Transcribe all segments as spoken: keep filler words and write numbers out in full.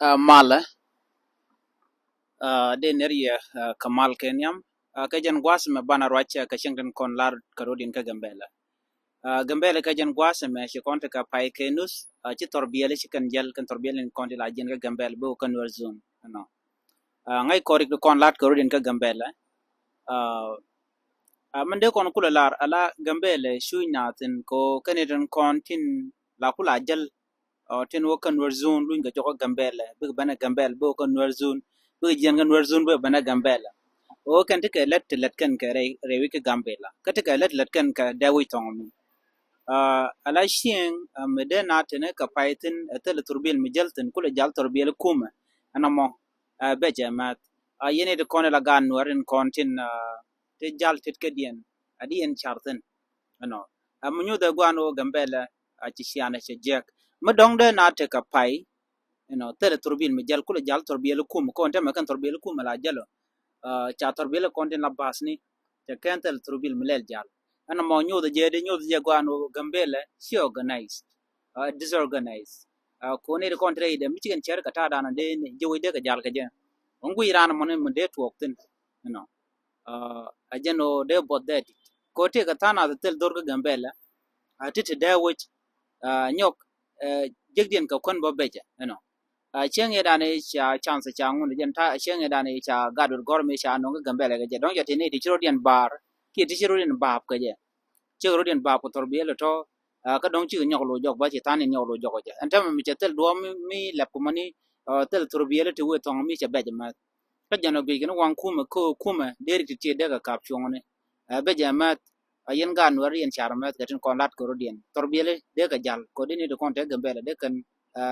Aa, malɛ, aa, dee ner yɛ, aa, kɛ mal kɛ nhiam. Aa, kɛ jɛn gua̱a̱th mɛ banɛ ruac kɛ cieŋ tin kɔn lar kɛ rɔ̱diɛn kä Gambɛlɛ. Aa, Gambɛlɛ kɛ jɛn gua̱a̱th mɛ ci kɔn ti kɛ pay kɛ nuth, aa, ci thɔrbiɛl ci kɛn jäl, kɛn thɔrbiɛl in kɔn ti la jiɛn kä Gambɛlɛ bi wä kä Nuer zone, you know. Aa, ŋäc kɔn rik ti kɔn lat kɛ rɔ̱diɛn kä Gambɛlɛ. Aa, aa, min dee kɔn kulɛ lar ala Gambɛlɛ cuc naath in ko kɛn itin kɔn tin la kula jäl, aa, tin wä kä Nuer zone luny kɛ jɔk kä Gambɛlɛ, bikɛ bɛnɛ Gambɛlɛ, bikɛ kä Nuer zone, bikɛ jiɛn kä Nuer zone, bikɛ bɛnɛ Gambɛlɛ. Ɣöö kɛn ti kɛ lät ti lät kɛn kɛ rɛy, rɛy wi̱c kä Gambɛlɛ, kä ti kɛ lät ti lät kɛn kɛ dee wi̱c thɔŋ mi. Aa, ala cieŋ, aa, mi dee na tini kɛ pay thin, aa, thil thurbil mi jäl thin, kulɛ jal thurbil kumɛ. Ɛn ɛmɔ, aa, becɛ mɛth. Aa, yɛn it kɔn ila gaat Nuɛr in kɔn tin, aa, ti jal tit kädiɛn, a di yɛn car thin. Ɛnɔ. Aa, mi nyuth ɛ guan wä Gambɛlɛ, aa, ci cianɛ cɛ jiɛk. Mi dɔŋ dee na tekɛ pay, you know, thil thurbil mi jäl, kulɛ jal thurbil kum, kɔn tɛmɛ kɛn thurbil kum la jäl ɔ. Aa, ca thurbil kɔn tin la basni, cɛ kɛn thil thurbil mi lɛl jal. Ɛn ɛmɔ nyuth jɛ di, nyuth jɛ guan wä Gambɛlɛ ci organized, aa, disorganized. Aa, kɔn it kɔn ti rɛy dɛ mi ci kɛn cɛr kɛ ta̱a̱ dan dee ni ji̱ wec dee kɛ jal kɛ jɛ. Ŋuc ran mɔni mi dee tuɔɔk thin, you know. Aa, a jɛn ɣöö dee buɔth dee dit. Kɛ ɣöö tëëkɛ tha̱a̱ŋ nath thil dhor kä Gambɛlɛ, aa, ti ti dee wec, aa, nyɔk, aa, jekdiɛn kɛ kuän bä becɛ, you know. Aa, cieŋ yɛ dan i̱ ca chance ca ŋun jɛn ta̱a̱, cieŋ yɛ dan i̱ ca gat wut gɔ̱r mi ca nöŋ kä Gambɛlɛ kɛ jɛ. Dɔ̱ŋ ca tini ti ci rɔ̱diɛn baar kiɛ ti ci rɔ̱diɛn baap kɛ jɛ. Cik rɔ̱diɛn baap kɛ thurbil tɔ, aa, kä dɔ̱ŋ cik nyɔk lo̱c jɔk bä ci tha̱a̱ŋ in nyɔk lo̱c jɔk kɛ jɛ. Ɛn tämɛ mi cɛ thil duɔ̱ɔ̱m mi, mi lɛp kɛ mɔni, aa, thil thurbil ti wëë thɔŋ mi cɛ bɛc mɛth. Kä jɛn ɔ guic kɛn waŋ kumɛ, kä kumɛ dee rik ti ti dee kɛ kap cuɔ̱ŋni. Ɛ, becɛ mɛth, a yɛn gaat Nuɛr yɛn car mɛth kɛ tin kɔn lat kɛ rɔ̱diɛn. Thurbil dee kɛ jal, kɛ ɣöö dee ni ti kɔn te Gambɛlɛ dee kɛn, ɛ,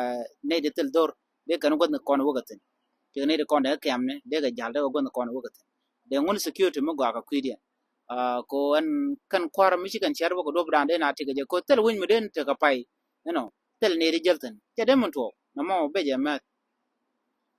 nɛy ti thil dhor, dee kɛn gua̱th ni kɔn wä kɛ thi̱n. Ti kɛ nɛy ti kɔn te kɛmni, dee kɛ jal, dee kɛ gua̱th ni kɔn wä kɛ thi̱n. Dee ŋun security mi gɔaa kɛ kui̱diɛn. Aa, kɛ ɣöö ɛn kɛn kua̱r mi ci kɛn cɛr bä kɛ duɔ̱p dan dee na ti kɛ jɛ, kɛ ɣöö thil wi̱ny mi dee ni tekɛ pay, you know, thil nɛy ti jäl thi̱n. Cɛ dee min tuɔɔk, nɔmɔ becɛ mɛth.